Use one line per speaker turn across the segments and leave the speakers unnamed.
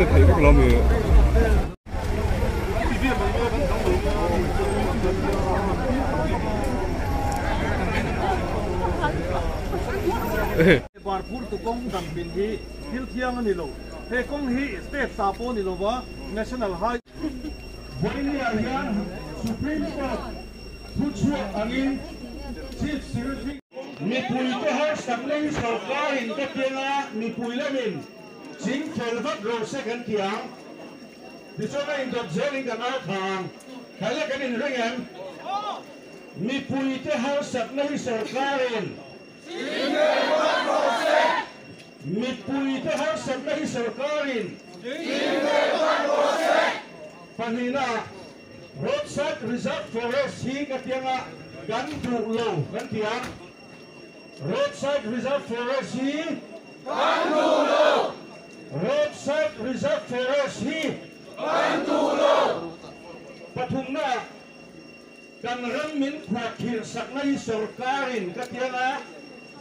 te theih vek lo mi.
Barphur tu kawng dam pin hi thil thiang a ni lo. He kawng hi state ta pawh a ni lova, National High.
Vawinia hian Supreme Court thuchhuak angin Chief Secretary. Mipuite harsakna hi sorkarin ka tiang a, mipui lamin ching fel vat ro se kan ti ang. Tichuan a indawt zelin kan au thla ang. Khaile kan inring em? Mipuite harsakna hi sorkarin. Ching fel vat ro se. Mipuite harsakna hi sorkarin. Ching fel vat ro se. Pahnihna, Roadside Reserve Forest hi ka tianga kan duh lo kan ti ang. Roadside Reserve Forest hi. Kan duh lo. Roadside Reserve Forest hi. Kan duh lo. Pathumna, Kan ram min khuahkhirh sakna hi sorkarin ka tianga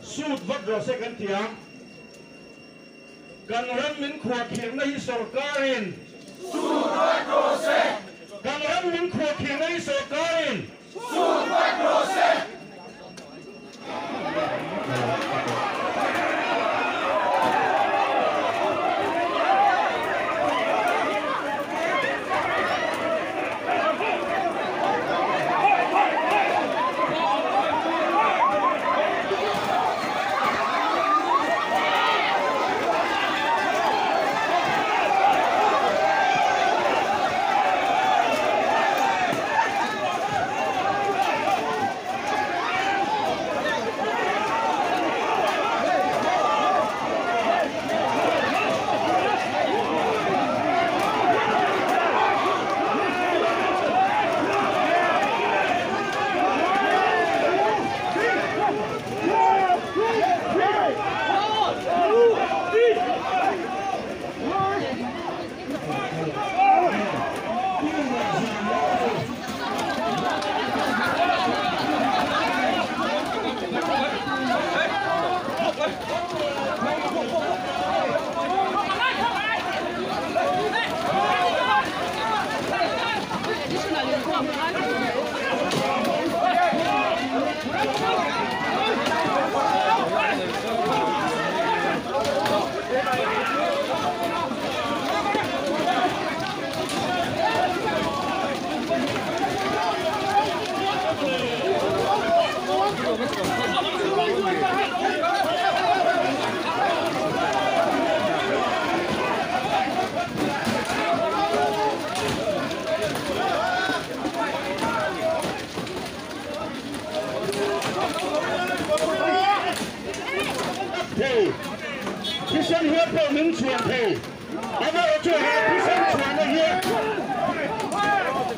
sut vat rawh se kan ti ang. Kan ram min khuahkhirhna hi sorkarin sut vat rawh se. Kan ram min khuahkhirhna hi sorkarin sut vat rawh se. Thei, thisen hian pawh min chhuah thei. Amaherawhchu he thisen chhuahna hi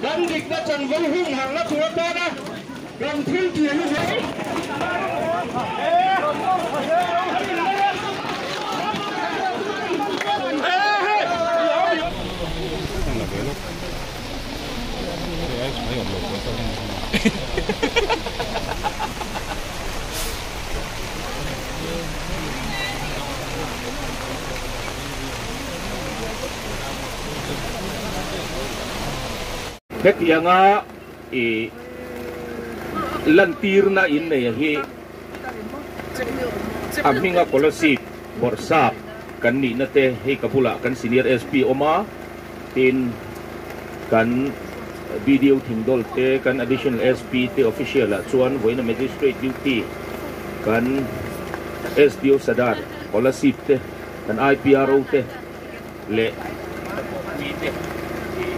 kan dikna chanvo humharhna tur atana kan thil tih hi ve.
Hetianga i lantirna in nei hi a hminga Kolasib Bawrhsap kan nihna te hei ka bulah kan Senior SP awm a, tin kan BDO Thingdawl te, kan Additional SP te official ah chuan vawiina Magistrate duty kan SDO Sadar Kolasib te, kan IPRO te leh mite hi.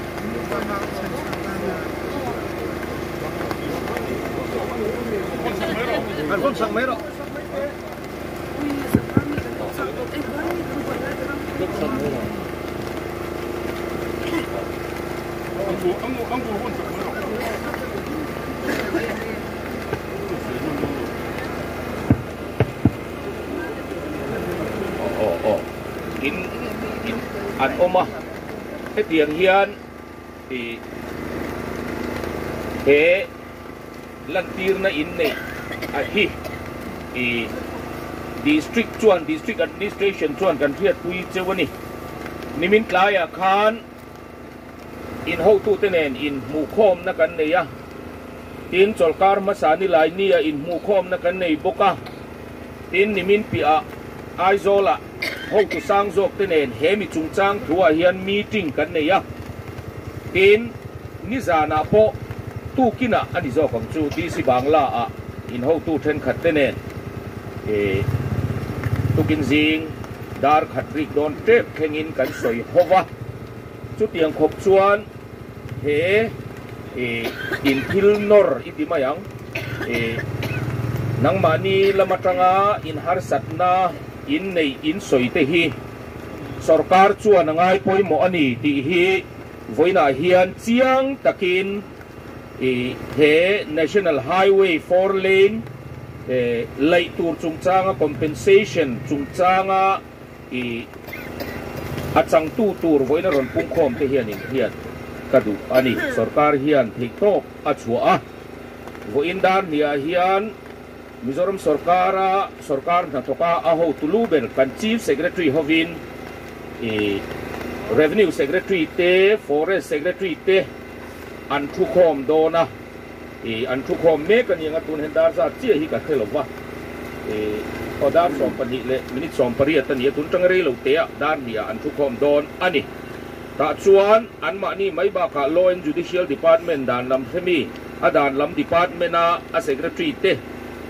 Aw aw in in an awm a hetiang hian ih he lantirna in neih a hi ih district chuan district administration chuan kan hriatpui cheu a ni. Nimin tlaiah khan in hotute nen inhmuhkhawmna kan nei a, tin chawlhkar hmasa nilai nia inhmuhkhawmna kan nei bawk a, tin nimin piahah Aizawlah hotu sang zawkte nen he mi chungchang thuah hian meeting kan nei a, tin nizanah pawh tukinah a ni zawk ang chu DC Bangla-ah in hotu thenkhatte nen tukin zing dar khat rik dawn tep thlengin kan sawi ho va, chutiang khawp chuan he in thil nawr i ti mai ang, nangmahni lam atanga in harsatna in neih in sawi te hi sorkar chuan a ngai pawimawh a ni tih hi vawiinah hian chiang takin he National Highway 4 lane laih tur chungchanga compensation chungchanga a changtu tur vawiin a rawn pungkhawm te hian inhriat ka duh a ni. Sorkar hian theihtawp a chhuah a, vawiin dar hniah hian Mizoram sorkara sorkar hnathawka a hotu lu ber kan Chief Secretary hovin Revenue Secretary te, Forest Secretary te an thukhawm dawn a, an thukhawm mek a ni ang a, tun hian dar zat chiah hi ka hre lo va, aw dar 12 leh minute 18 a ni a, tun tanga rei lo teah dar hniah an thukhawm dawn a ni. Tah chuan anmahni mai bakah Law and Judicial Department dan lam hremi a dan lam department-a a secretary te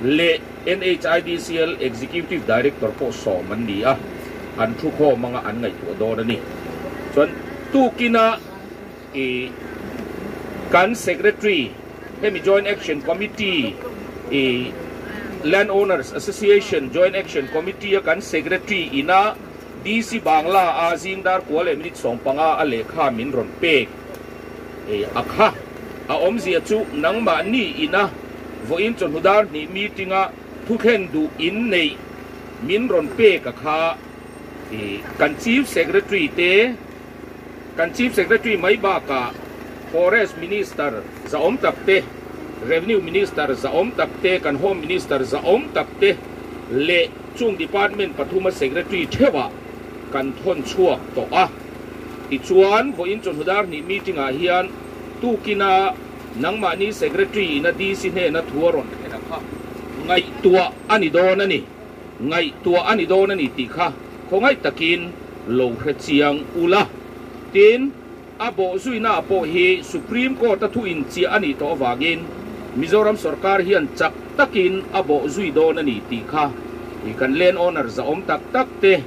leh NHIDCL Executive Director pawh sawm an ni a, an thukhawm anga an ngaihtuah dawn a ni. Chuan tukina i kan secretary hemi Joint Action Committee i Land Owners Association Joint Action Committee a kan secretary ina DC Bangla a zing dar kua leh minute 15 a lehkha min rawn pek a kha. A awmzia chu nangmahni ina vawiin chawhnu dar hnih meeting a thuthlen duh in neih min rawn pek a kha. Kan Chief Secretary te, kan Chief Secretary mai bakah Forest Minister zahawm tak te, Revenue Minister zahawm tak te, kan Home Minister zahawm tak te leh chung department pathuma Secretary theuhah kan thawn chhuak tawh a. Tichuan, vawiin chawhnu dar hnih meeting ah hian tukina nangmahni Secretary ina DC hnena thu a rawn thlen a kha ngaihtuah a ni dawn a ni, ngaihtuah a ni dawn a ni tih kha khawngaih takin lo hre chiang ula. Tin, a bawhzuina pawh hi Supreme Court a thu inchiah a nih tawh avangin Mizoram sorkar hian chak takin a bawhzui dawn a ni tih kha kan land owner zahawm tak tak te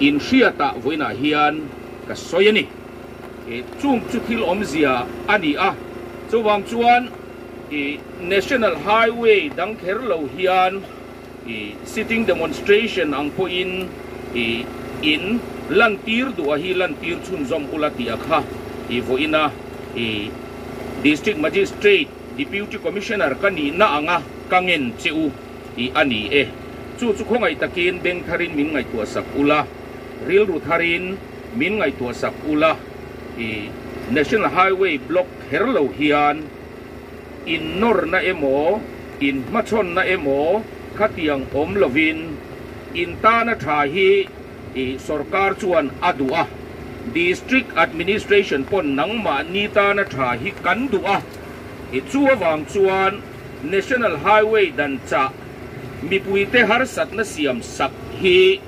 inhriatah vawiinah hian ka sawi a ni. Chung chu thil awmzia a ni a, chuvang chuan National Highway dang kher lo hian sitting demonstration ang pawhin in lantir duh a hi lantir chhunzawm ula tih a kha vawiina District Magistrate Deputy Commissioner ka nihna anga ka ngen che u a ni e. Chu chu khawngaih takin beng tharin min ngaihtuah sak ula, rilru tharin min ngaihtuah sak ula, National Highway block kher lo hian in nawrna emaw, in hmachhawnna emaw khatiang awm lovin in tana tha hi sorkar chuan a duh a, District Administration pawn nangmahni tana tha hi kan duh a, chu avang chuan National Highway dan chah mipuite harsatna siam sak hi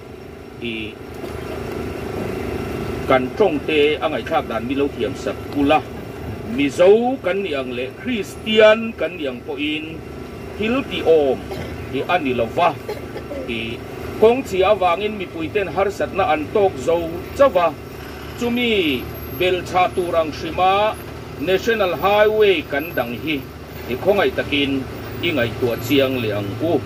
kan tawngte a ngaihthlak dan mi lo thiam sak ula, Mizo kan nih ang leh Kristian kan nih ang pawhin thil tih awm hi a ni lova, kawng chhia avangin mipuiten harsatna an tawk zo chauh va, chumi belchhah tur ang hrima National Highway kan dang hi i khawngaih takin i ngaihtuah chiang leh ang u.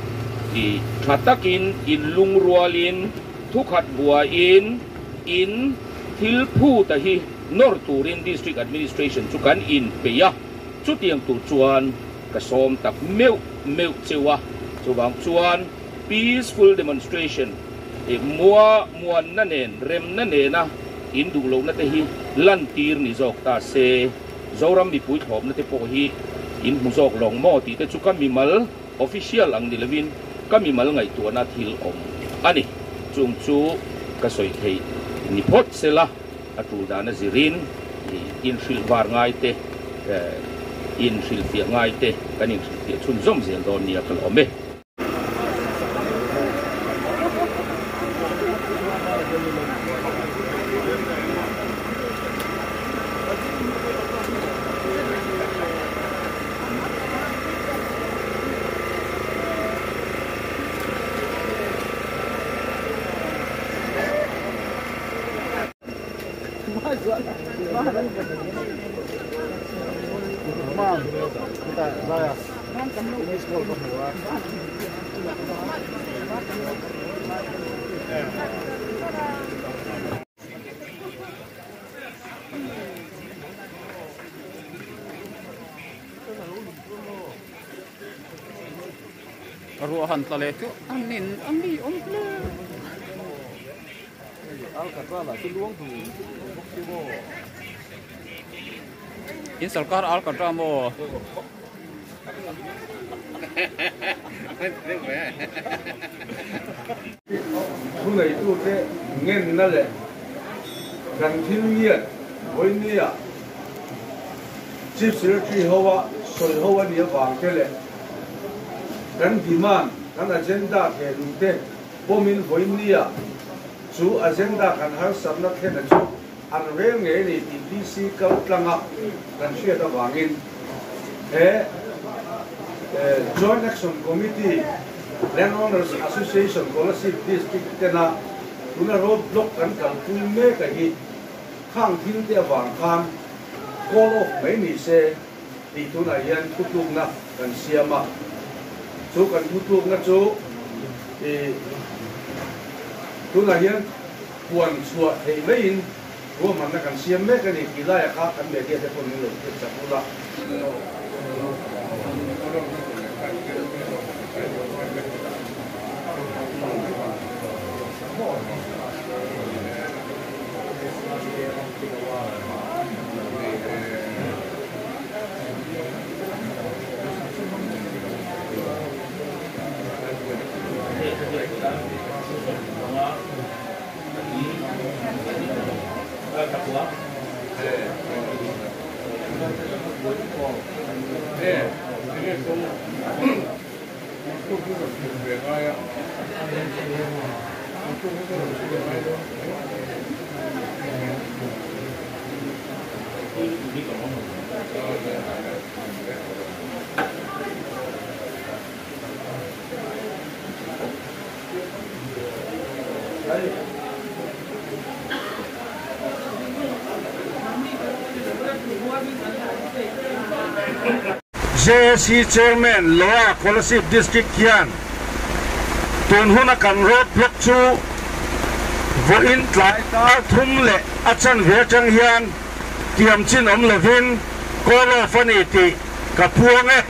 I tha takin in lungrualin thukhat buaiin in thil phuta hi nawr turin District Administration chu kan inpeih a, chutiang tur chuan ka sawm tak meuh meuh cheu a. Chuvang chuan peaceful demonstration mua muanna nen remna nena in duh lohna te hi lantir ni zawk ta se. Zoram mipui thlawpna te pawh hi in hmu zawk lawng maw tih te chu ka mimal official ang ni lovin ka mimal ngaihtuahna thil awm a ni. Chung chu ka sawi theih ni phawt sela a tul dan a zirin inhrilh var ngai te, inhrilhfiah ngai te kan inhrilhfiah chhunzawm zel dawn nia ka lawm e.
Ruah han tla leh chu a nin a mi awm hle. In sarkar Alcatra maw?
Thuneitute ngenna leh kan thil ngiat vawinia Chief Secretary hoa sawi ho a nih avang te leh kan demand, kan agenda thehluhte pawmin vawinia chu agenda kan harsatna thlena chu an rel ngei a ni tih DC kal tlanga kan hriat avangin he Joint Action Committee Land Owners Association Kolasib District tena tuna road block kan kalpui mek a hi khang thil te avang khan call off mai ni se tih tunah hian thutlukna kan siam a, chu kan thutlukna chu ih tunah hian puan chhuah theih maiin ruahmanna kan siam mek a ni tih laiah kha kan media te pawhin min lo hriat chak ula. JAC Chairman Loa Kolasib District hian tun huna kan road block chu vawiin tlai tar thum leh a chanve atang hian tiam chin awm lovin call off a ni tih ka puang e.